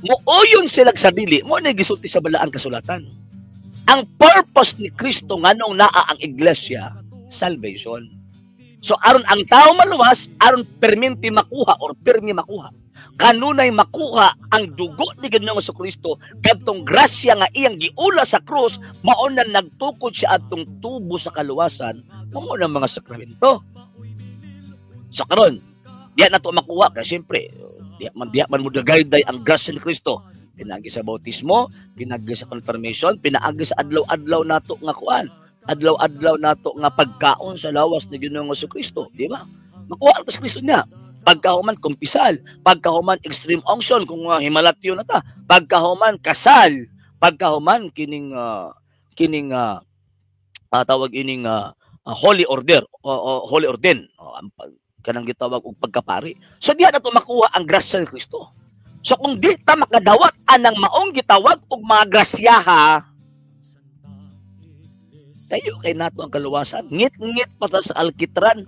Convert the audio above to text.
Muoyon sila sa dili, mo na gisulti sa balaang kasulatan. Ang purpose ni Kristo nganong naa ang iglesia, salvation. So aron ang tao maluwas, aron perminti makuha or pirmi makuha. Kanunay makuha ang dugo ni Ginoong Kristo kadtong grasya nga iyang giula sa krus, mao na nagtukod siya adtong tubo sa kaluwasan, mao na mga sakramento. So karon, diya na to makuha kay siyempre diya man mo dagayday ang grasya ni Kristo. Pinaagi sa bautismo, pinaagi sa confirmation, pinaagi sa adlaw-adlaw nato nga kuan, adlaw-adlaw nato nga pagkaon sa lawas ni Ginoong Kristo, di ba? Makuha sa Kristo niya. Pagkahuman kumpisal, pagkahuman extreme unction kung himalatyo na ta, pagkahuman kasal, pagkahuman kining kining tawag ining holy order o holy orden, o, ang kanang gitawag og pagkapari. So diha na to makuha ang grasya ni Kristo. So kung di ta makadawat anang maong gitawag og mga grasyaha, tayo kay nato ang kaluwasan. Ngit-ngit pa ta sa alkitran.